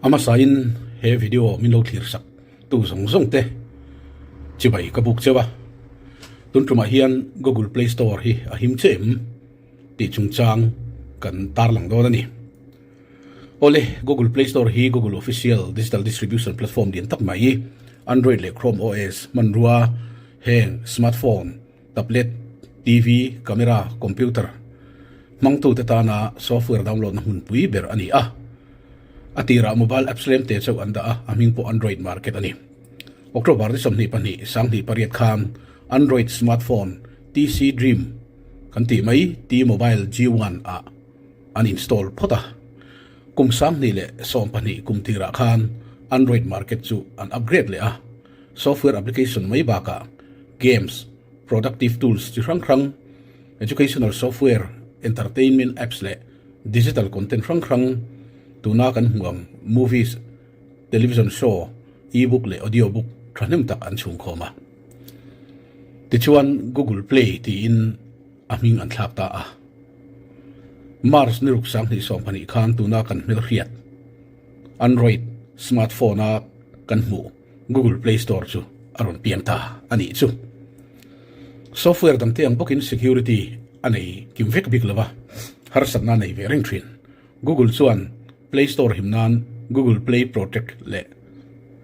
A hmasain he video min lo thlir sak tu zawng zawng te chibai ka buk cheu a, tun tumah hian Google Play Store hi a him che em tih chungchang kan tarlang dawn a ni. Awle, Google Play Store hi Google official digital distribution platform lian tak mai, Android leh Chrome OS hmanrua heng smartphone, tablet, TV, camera, computer hmangtute tana software download na hmunpui ber a ni a. A tirah mobile apps lem te chauh an dah a, a hming pawh Android Market a ni. October ni 22, 2008 khan Android smartphone TC Dream kan tih mai T-Mobile G1 ah an install phawt a. Kum 2012 kum tirah khan Android Market chu an upgrade leh a. Software application mai bakah games, productive tools chi hrang hrang, educational software, entertainment apps leh digital content hrang hrang tuna kan hmuh ang movies, television show, e-book leh audio book thahnem tak an chhungkhawm a. Tichuan Google Play tiin a hming an thlak ta a. March ni ruk 2012 khan tuna kan hmelhriat Android smartphone a kan hmuh Google Play Store chu a rawn piang ta a nih chu. Software dangte ang bawkin security a nei kim vek bik lo va, harsatna a nei ve reng thin. Google chuan Play Store him nan Google Play Protect leh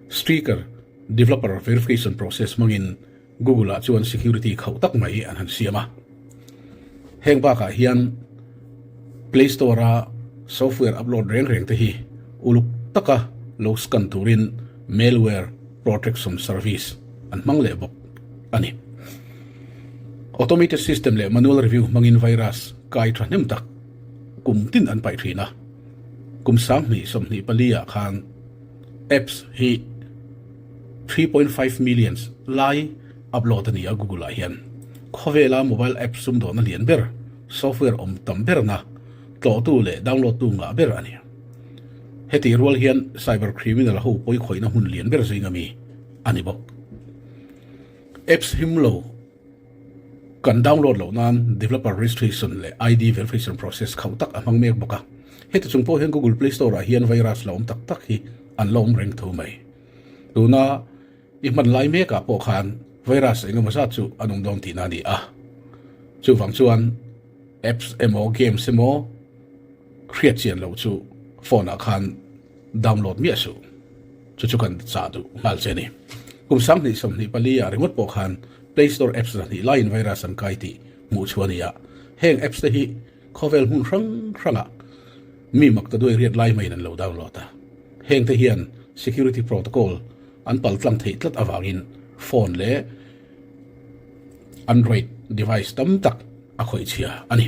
Striker Developer Verification Process hmangin Google-ah chuan security khauh tak mai an han siam a. Heng bakah hian Play Store-a software upload reng reng te hi uluk taka lo scan turin malware protection service an hmang leh bawk a ni. Automated system leh manual review hmangin virus kai thahnem tak kum tin an paih thin a. Kum 2024 ah khan apps hi 3.5 millions lai upload a ni a Google ah hian. Khawvela mobile app sumdawhna lian ber, software awm tam berna tlawhtu leh download tu ngah ber a ni. Heti rual hian cyber criminal ho pawikhawihna hmun lian ber zing ami a ni bawk. Apps him lo kan download loh nan developer registration leh ID verification process khauh tak a hmang mek bawk a. Heti chung pawh hian Google Play Store ah hian virus la awm tak tak hi an la awm reng tho mai. Tuna i hman lai mekah pawh khan virus eng emaw zat chu an awm dawn tihna a ni a. Chuvang chuan apps emaw games emaw hriat chian loh chu phone ah khan download miah suh. Chu chu kan chah duh nghal che a ni. Kum 2024 ah ringawt pawh khan Play Store apps 2 laiin virus an kai tih hmuh chhuah a ni a. Heng apps te hi khawvel hmun hrang hrangah mi mak ta duai riat lai maiin an lo download a. Heng te hian security protocol an pal tlang theih tlat avangin phone leh Android device tam tak a khawih chhia a ni.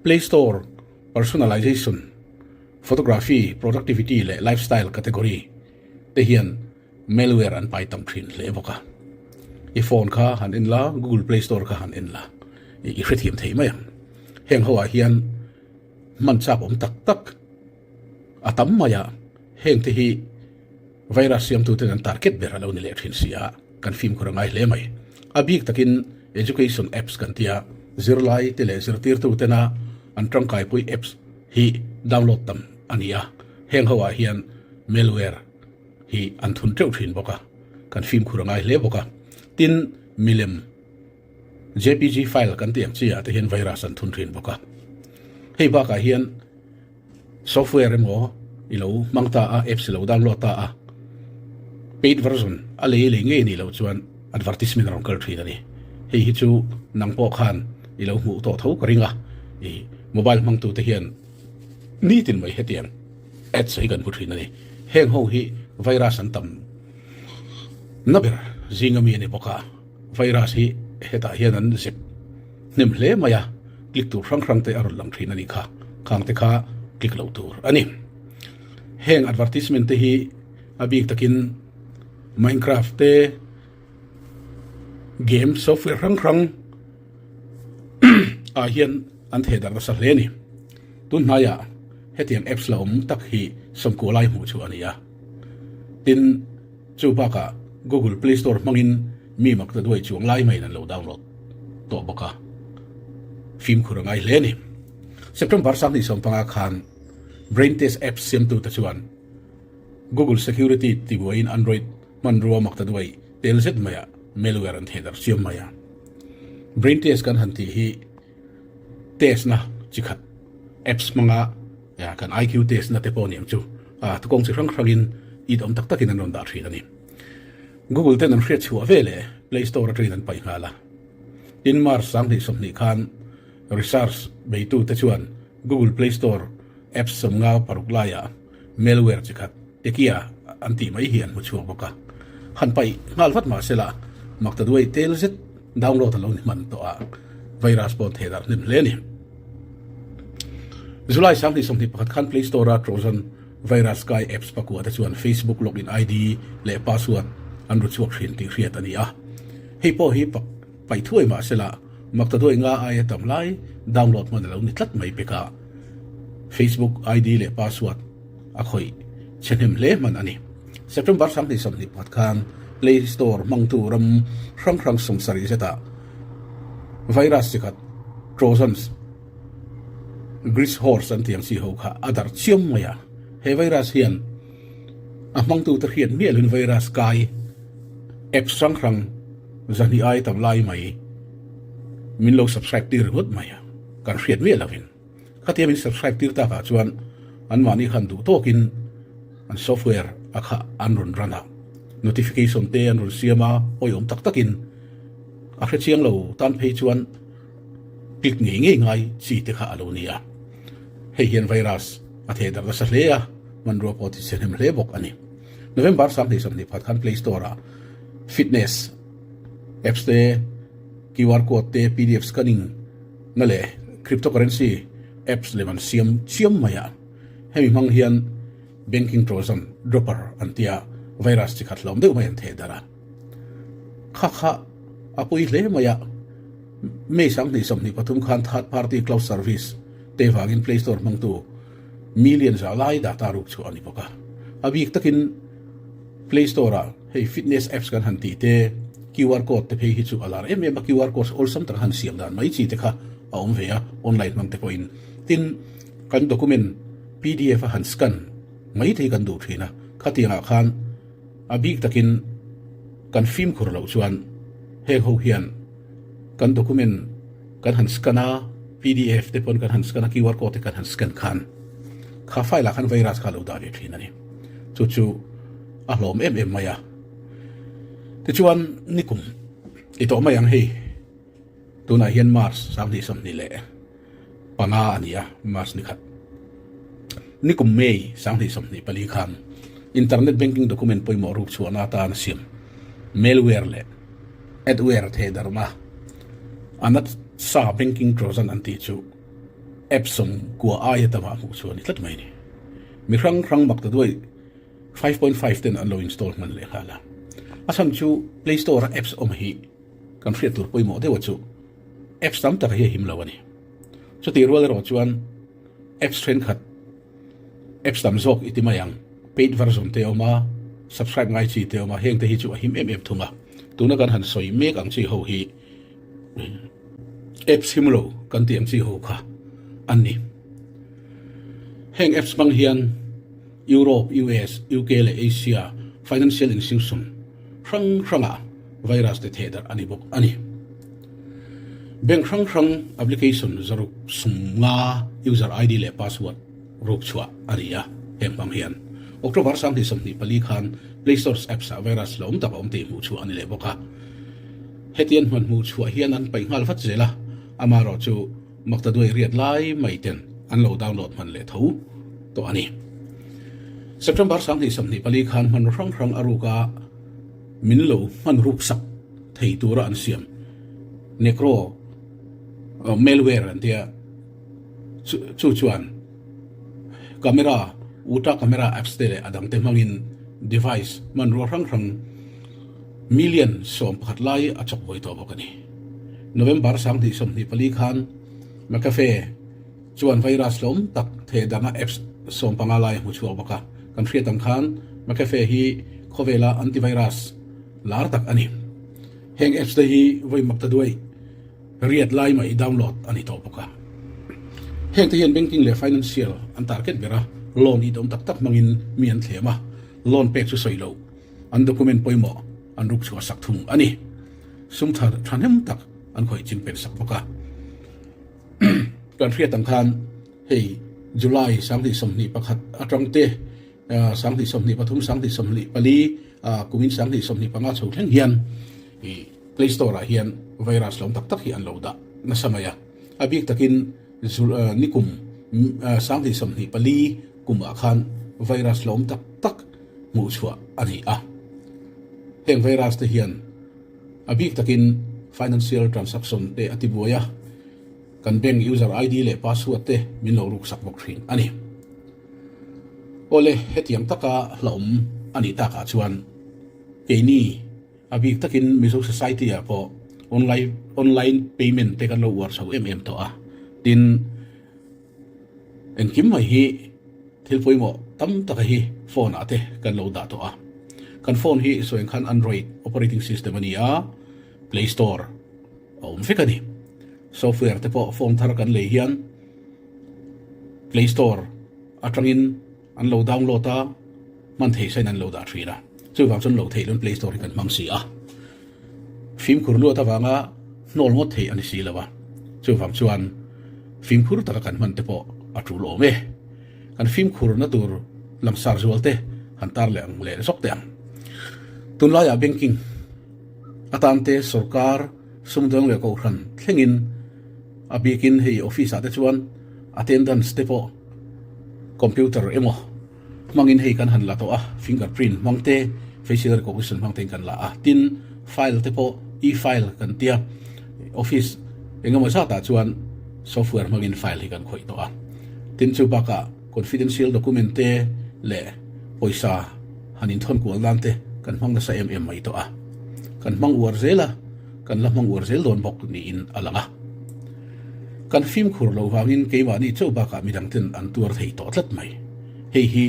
Play Store personalization, photography, productivity leh lifestyle category te hian malware an pai tam thin hle bawk a. I phone kha han en la, Google Play Store kha han en la, i hrethiam thei mai ang. Heng ho ah hian hman chak awm tak tak a tam mai a, heng te hi virus siamtuten an target ber a lo ni leh thin si a, kan fimkhur a ngai hle mai. A bik takin education apps kan tia, zirlai te leh zirtirtu tena an tangkaipui apps hi download tam a ni a, heng ho ah hian malware hi an thun teuh thin bawk a, kan fimkhur a ngai hle bawk a. Tin, milem JPG file kan tih ang chi ah te hian virus an thun thin bawk a. Hei bakah hian software emaw i lo hmang ta a, apps i lo download ta a, paid version a lei lei ngei a nih loh chuan advertisement a rawn kal thin a ni. Hei hi chu nang pawh khan i lo hmuh tawh tho ka ring a, i mobile hmangtute hian nitin mai hetiang ads hi kan hmu thin a ni. Heng ho hi virus an tam na ber zinga mi a ni bawk a. Virus hi hetah hian an zep hnem hle mai a, click tur hrang hrang te a rawn lang thin a nih kha, khang te kha click loh tur a ni. Heng advertisement te hi a bik takin Minecraft te, game software hrang hrang ah hian an theh darh nasa hle a ni. Tun hnaiah hetiang apps la awm tak hi sawmkua lai hmuh chu a ni a, tin, Chu bakah Google Play Store hmangin mi mak ta duai chuang lai maiin an lo download tawh bawk a, fimkhur a ngai hle a ni. September 2025 khan Brain Test Apps siamtute chuan Google Security tibuaiin Android hmanrua mak ta duai tel zet maiah malware an thehdarh chiam mai a. Brain test kan han tih hi test na chi khat apps hmanga kan IQ test na te pawh ni ang chu tukawng chi hrang hrangin it awm tak takin an rawn dah thin a ni. Google ten an hriat chhuah ve leh Play Store atangin an paih nghal a. Tin March 2020 khan research beitute chuan Google Play Store apps 56 laiah malware chi khat Tekia an tih mai hi an hmu chhuak bawk a. Han paih nghal vat mah sela makta duai tel zet download a lo ni hman tawh a, virus pawh an theh darh hnem hle a ni. July 2021 khan Play Store-a Trojan virus kai apps pakua te chuan Facebook login ID leh password an ru chhuak thin tih hriat a ni a. Hei pawh hi paih thuai mah sela makta duai nga aia tam lai download hman a lo ni tlat mai pek a. Facebook ID leh password a khawih chhe hnem hle hman a ni. September 2021 khan Play Store hmangtu ram hrang hrang 70 zetah virus chi khat Trojans Grease Horse an tih ang chi ho kha a darh chiam mai a. He virus hian a hmangtute hriat miahlin virus kai apps hrang hrang 200 ai tam lai mai min lo subscribe tir ringawt mai a, kan hriat miah lovin. Khatia min subscribe tir takah chuan anmahni khan duh tawkin an software a kha an rawn run a, notification te an rawn siam a, awihawm tak takin a hre chiang lo tan phei chuan click ngei ngei ngai chi te kha a lo ni a. Hei hian virus a theh darh nasa hle a, hmanrua pawh ti chhe hnem hle bawk a ni. November 2024 khan Play Store ah fitness apps te, QR code te, pdf scanning na leh cryptocurrency apps lem an siam chiam mai a, hemi hmang hian banking trojan dropper an tia virus chi khat hlawm deuh mai an theh darh a, kha kha a pawi hle mai a, May 2023 khan third party cloud service te vangin Play Store hmangtu million za lai data ruk chhuah a ni bawk a, a bik takin Play Store ah hei fitness apps kan han tih te, QR code te phei hi chu a lar em em a, QR code awlsam taka han siam dan mai chi te kha a awm ve a, online hmang te pawhin. Tin, kan document pdf a han scan mai te hi kan duh thin a, khatiangah khan a bik takin kan fimkhur loh chuan heng ho hian kan document kan han scan a, pdf te pawn kan han scan a, QR code te kan han scan khan kha file ah khan virus kha a lo dah ve thin a ni. Chu chu a hlawm em em mai a. Tichuan nikum i tawh mai ang hei tunah hian March 2025 a ni a, March ni khat. Nikum May 2024 khan internet banking document pawimawh ruk chhuahna atan a siam malware leh adware thehdarhna Anatsa banking trojan an tih chu app 90 aia tamah hmuh chhuah a ni tlat mai a ni. Mi hrang hrang mak ta duai 5.5 ten an lo install hman leh nghal a. A chhan chu Play Store a apps awm hi kan hriat tur pawimawh deuh a chu apps tam tak hi a him lo a ni. Chutih rual erawh chuan apps thenkhat apps tam zawk i ti mai ang paid version te a awm a, subscribe ngai chi te a awm a, heng te hi chu a him em em thung a. Tuna kan han sawi mek ang chi ho hi Apps him lo kan tih ang chi ho kha an ni. Heng apps hmang hian Europe, US, UK leh Asia financial institution hrang hrangah virus te theh darh a ni bawk a ni. Bank hrang hrang application 650 user ID leh password ruk chhuah a ni a, heng hmang hian October 2024 khan Play Store's apps ah virus hlawm tak a awm tih hmuh chhuah a ni leh bawk a. Hetian hman hmuh chhuah hian an paih nghal vat zel a, amaherawh chu makta duai riat lai mai ten an lo download hman leh tho tawh a ni. September 2024 khan hmanraw hrang hrang a ruk a, min lo hman ruk sak thei tura an siam Necro malware an tia chu chuan camera Uta camera apps te leh a dangte hmangin device hmanrua hrang hrang Million 11 lai a chawk vawi tawh bawk a ni. November 2024 khan McAfee chuan virus hlawm tak thehdarhna apps 15 lai a hmu chhuak bawk a. Kan hriat ang khan McAfee hi khawvela antivirus lar tak a ni. Heng apps te hi vawi mak ta duai riat lai mai download a ni tawh bawk a. Heng te hian banking leh financial an target ber a, loan itawm tak tak hmangin mi an thlem a. Loan pek chu sawi lo, an document pawimawh an ruk chhuah sak thung a ni. Sum tha thahnem tak an khawih ching pen sak bawk a. Kan hriat ang khan hei July 2021 atang te 2023, 2024 kumin 2025 chho thleng hian ih Play Store ah hian virus lawm tak tak hi an lo dah nasa mai a. A bik takin nikum 2024 kumah khan virus lawm tak tak hmuh chhuah a ni a. Heng virus te hian a bik takin financial transaction te a ti buai a, kan bank user ID leh password te min lo ruksak bawk thin a ni. Awle, hetiang taka hlauhawm a nih takah chuan keini a bik takin Mizo Society ah pawh online online payment te kan lo uar chho em em tawh a, tin engkim mai hi thil pawimawh tam taka hi phone ah te kan lo dah tawh a, kan phone hi sawi ang khan Android operating system a ni a, play store a awm vek a ni, software te pawh phone thar kan lei hian. Play Store atangin an lo download a, hman thei sain an lo dah thin a. Chuvang chuan lo theih loin Play Store hi kan hmang si a. Fimkhur luat avanga hnawl ngawt theih a ni si lo a. Chuvang chuan fimkhur taka kan hman te pawh a tul awm e. Kan fimkhurna tur langsar zual te han tar leh ang leh zawk teh ang. Tunlaiah banking atan te sorkar sumdawng leh kohhran thlengin A bikin hei office ah te chuan attendance te pawh computer emaw hmangin hei kan han la tawh a, finger print hmang te, facial recognition hmang te in kan la a, tin file te pawh e-file kan tia office engemaw zat ah chuan software hmangin file hi kan khawih tawh a, tin chu bakah confidential document te leh pawisa han inthawn kual nan te kan hmang nasa em em mai tawh a, kan hmang uar zel a. Kan la hmang uar zel dawn bawk niin a lang a. Kan fimkhur loh vangin keimahni chauh bakah midangten an tuar thei tawh tlat mai. Hei hi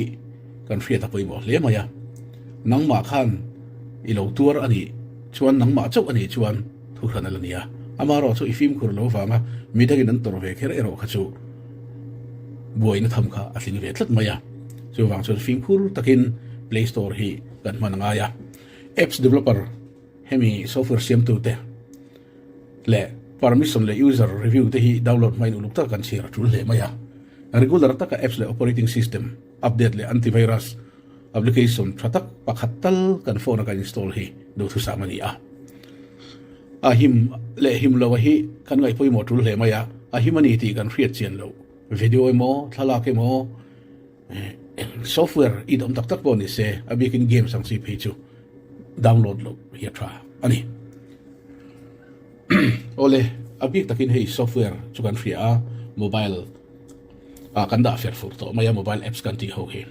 kan hriat a pawimawh hle mai a. Nangmah khan i lo tuar a nih chuan nangmah chauh a nih chuan thuhran a la ni a. Amaherawh chu i fimkhur loh vanga midangin an tawrh ve kher erawh kha chu buaina tham kha a tling ve tlat mai a. Chuvang chuan fimkhur takin Play Store hi kan hman a ngai a. Apps developer. Hemi software siamtute leh permission leh user review te hi download hmain uluk taka kan chhiar a tul hle mai a. Regular taka apps leh operating system update leh antivirus application tha tak pakhat tal kan phone a kan install hi duhthusam a ni a. A him leh him lo a hi kan ngaih pawimawh tul hle mai a, a him a ni tih kan hriat chian loh video emaw thlalak emaw Software i dawm tak tak pawh ni se, a bikin games ang chi phei chu download loh hi a tha a ni. Awle, a bik takin hei software chu kan hria a, mobile ah kan dah fer fur tawh mai a, mobile apps kan tih ho hi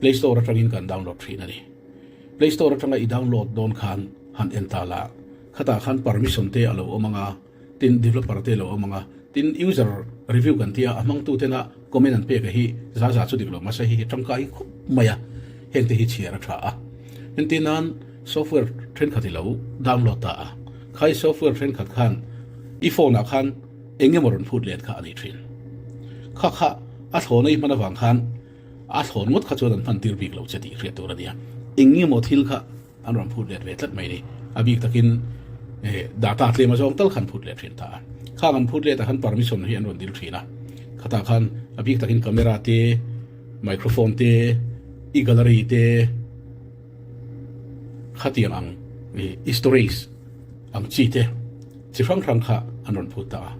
Play Store atangin kan download thin a ni. Play Store atanga i download dawn khan han en ta la, khatah khan permission te a lo awm ang a, Tin, developer te lo awm ang a, tin user review kan tia a hmangtu tena comment an pek a hi za za chu dik lo mahse hei hi tangkai khawp mai a, heng te hi chhiar a tha a. Entir nan software thenkhat i lo download ta a, khai software thenkhat khan i phone ah khan eng emaw rawn phut let kha a ni thin. Kha kha a thlawna i hman avang khan a thlawn ngawt kha chuan an hman tir bik lo che tih hriat tur a nia. Eng emaw thil kha An rawn phut let ve tlat mai ni. A bik takin data tlem a zawng tal khan phut let thin ta a. Khang an phut let ah khan permission hi an rawn dil thin a. Khatah khan a bik takin camera te, microphone te, i gallery te khatiang ang i storage ang chi te chi hrang hrang kha an rawn phut ta a.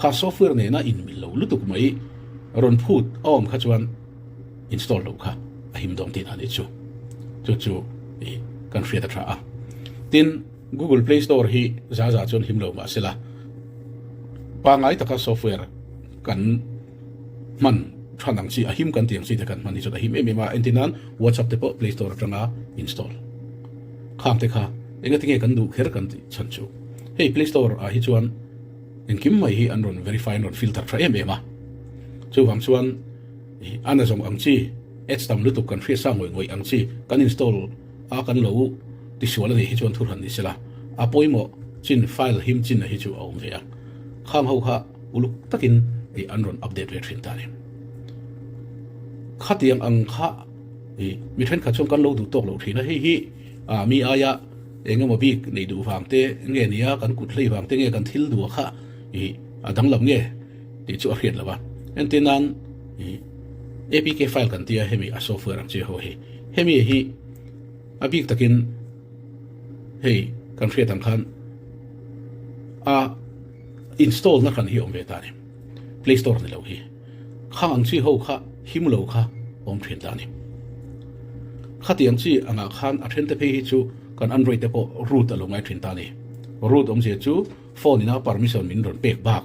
Kha software nena inmil lo lutuk mai rawn phut a awm kha chuan install loh kha a him dawn tihna a nih chu. Chu chu i kan hriat a tha a. Tin, Google Play Store hi za za chuan him lo mah sela, pangngai taka software kan hman than ang chi, a him kan tih ang chi te kan hman hi chuan a him em em a. Entir nan WhatsApp te pawh Play Store atanga install khang te kha engatinge kan duh kher kan tih chhan chu. Hei Play Store ah hi chuan engkim mai hi an rawn verify an rawn filter tha em em a. Chuvang chuan A na zawng ang chi, ads tam lutuk kan hriat sa ngawih ngawih ang chi kan install a kan lo tisual a nih hi chuan thurhan ni sela, a pawimawh chin file him chin a hi chu a awm ve a, khang ho kha uluk takin an rawn update ve thin ta a ni. Khatiang ang kha. I mi thenkhat chuan kan lo duh tawk loh thin a, hei hi mi aia eng emaw bik neih duh vang te nge nia, kan kut hlei vang te nge kan thil duh a kha i a danglam nge tih chu a hriat lo a. Entir nan i APK file kan tia hemi a software ang chi ho hi, hemi hi a bik takin hei kan hriat ang khan a install na hran hi a awm ve ta a ni, play store ni lo hi. Khang ang chi ho kha him lo kha awm thin ta a ni. Khatiang chi angah khan a thente phei hi chu kan Android te pawh root a lo ngai thin ta a ni. Root awmzia chu phone ina permission min rawn pek bak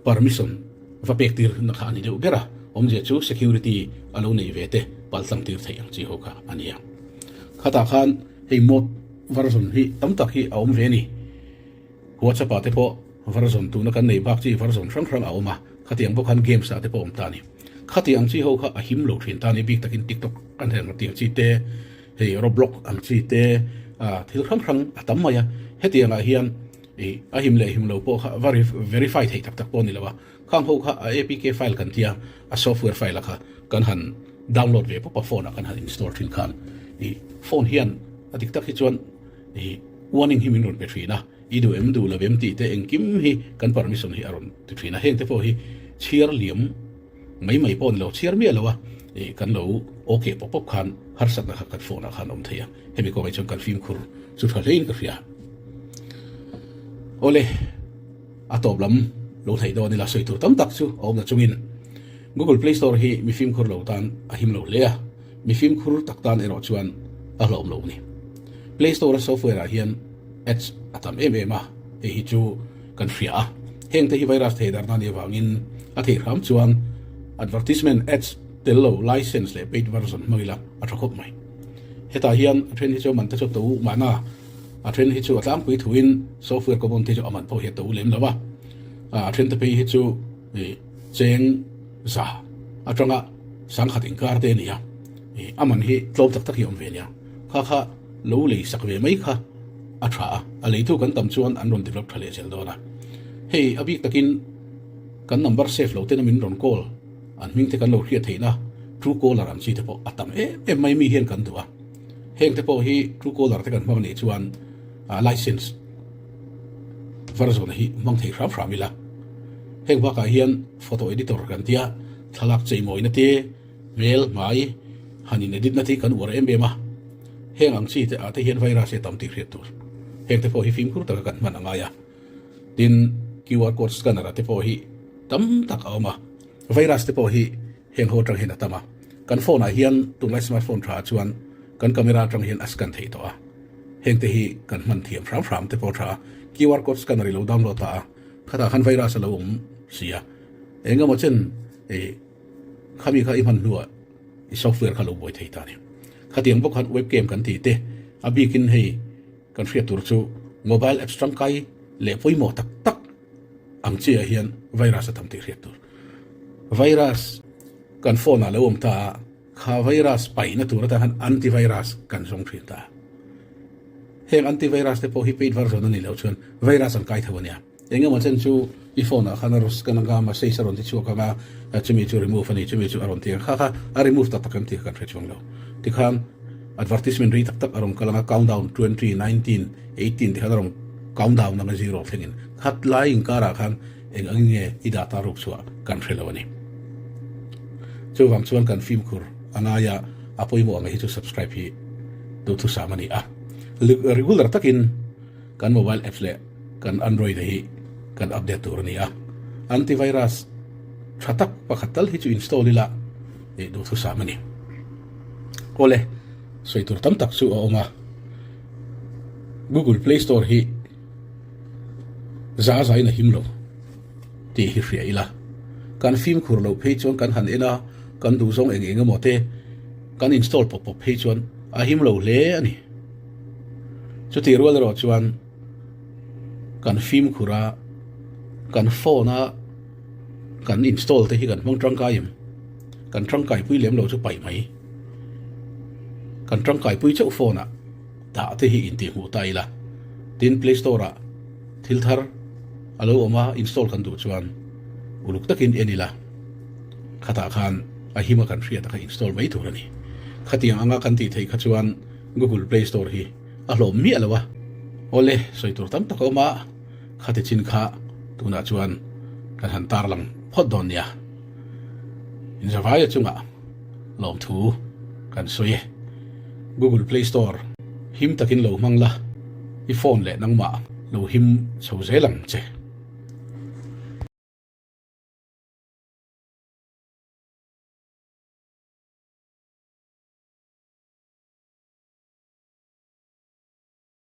permission va pek tir na kha a ni deuh ber a, awmzia chu security a lo nei ve te paltlang tir theih ang chi ho kha a ni a. Khatah khan hei mod version hi tam tak hi a awm ve a ni. WhatsApp ah te pawh version tuna kan nei bak chi version hrang hrang a awm a, khatiang bawk khan games ah te pawh a awm ta a ni. Khatiang chi ho kha a him lo thin ta a ni, bik takin TikTok kan hel ang tiang chi te, hei Roblox ang chi te, ah thil hrang hrang a tam mai a. Hetiang ah hian ih a him leh him lo pawh kha va verify theih tak tak pawh a ni lo a, khang ho kha a APK file kan tia a software file a kha kan han download ve pawp a phone ah kan han install thin khan ih phone hian a dik tak hi chuan I warning hi min rawn pe thin a, i duh em duh lo em tih te engkim hi kan permission hi a rawn ti thin a, heng te pawh hi chhiar liam mai mai pawh a ni lo, chhiar miah lo a, i kan lo okay pawp pawp khan harsatna kha kan phone ah khan a awm thei a, hemi kawngah chuan kan fimkhur chu tha hlein ka hria. Awle, a tawp lam lo hnaih dawn ila sawi tur tam tak chu a awm na chungin Google Play Store hi mi fimkhur lo tan a him lo hle a, Mi fimkhur tak tan erawh chuan a hlawm lo a ni. Play Store-a software-ah hian ads a tam em em a, hei hi chu kan hria a. Hengte hi virus thei darna nih avangin a theih hram chuan advertisement ads tel lo license leh paid version hmang ila a tha khawp mai. Hetah hian a then hi chu a man te chu a to mahna, a then hi chu a tlangpui thuin software common te chu a man pawh hi a to lem lo a, a then te phei hi chu cheng za atanga sangkhat inkar te a ni a, ih a man hi tlawm tak tak hi a awm ve nia, kha kha lo lei sak ve mai kha a tha a, a leitu kan tam chuan an rawn develop tha leh zel dawn a, hei a bik takin kan number save lo tena min rawn call an hming te kan lo hriat theihna true caller ang chi te pawh a tam em em mai mi hian kan duh a, heng te pawh hi true caller te kan hmang anih chuan license version hi hmang thei hram hram ila, heng bakah hian photo editor kan tia thlalak cheimawina te, hmel, hmai han in edit na te hi kan uar em em a, heng ang chi te ah te hian virus hi a tam tih hriat tur, heng te pawh hi fimkhur taka kan hman a ngai a, tin QR code scanner ah te pawh hi tam tak a awm a, virus te pawh hi heng ho atang hian a tam a, kan phone ah hian tunlai smartphone tha ah chuan kan camera atang hian a scan theih tawh a, heng te hi kan hman thiam hram hram te pawh a tha a, QR code scanner i lo download ta a, khatah khan virus a lo awm si a, eng emaw chen ih khami kha i hman hnuah i software kha lo buai thei ta a ni. Khatiang bawk khan webcam kan tih te a bikin hei kan hriat tur chu mobile apps tangkai leh pawimawh tak tak ang chiah hian virus a tam tih hriat tur. Virus kan phone ah lo awm ta a, kha virus paihna tur atan khan antivirus kan zawng thin ta a. Heng antivirus te pawh hi paid version a nih loh chuan virus an kai tho a nia. Eng emaw chen chu i phone ah khan a rawn scan anga message a rawn ti chhuak anga chumi chu remove a ni chumi chu a rawn ti ang kha kha a remove tak tak em tih kha kan hre chuang lo. Tikhan advertisement rei tak tak a rawn kal anga countdown 20, 19, 18 tikhan a rawn countdown anga zero thlengin khat lai inkarah khan eng ang nge i data ruk chhuah kan hre lo a ni. Chuvang chuan kan fimkhur a ngai a, a pawimawh ang hi chu subscribe hi duhthusam a ni a. Regular takin kan mobile apps leh kan Android hi kan update tur a ni a, antivirus tha tak pakhat tal hi chu install ila ih duhthusam a ni. Awle, sawi tur tam tak chu a awm a, Google Play Store hi za zain a him lo tih hi hria ila, kan fimkhur loh phei chuan kan han en a, kan duhzawng eng eng emaw te kan install pawp pawp phei chuan a him lo hle a ni. Chutih rual erawh chuan kan fimkhur a, kan phone a kan install te hi kan hmang tangkai em? Kan tangkai pui lem lo chu paih mai. Kan tangkai pui chauh phone ah dah te hi intihhmuh ta ila. Tin play store ah thil thar a lo awm a install kan duh chuan uluk takin en ila khatah khan. A him a kan hriat a kha install mai tur a ni. Khatiang anga kan tih theih kha chuan Google Play Store hi a hlawm miah lo a. Awle, sawi tur tam tak a awm a, khati chin kha tunah chuan kan han tarlang phawt dawn nia. Inzavaia chungah lawmthu kan sawi e. Google Play Store him takin lo hmang la, i phone leh nangmah lo him chho zel ang che.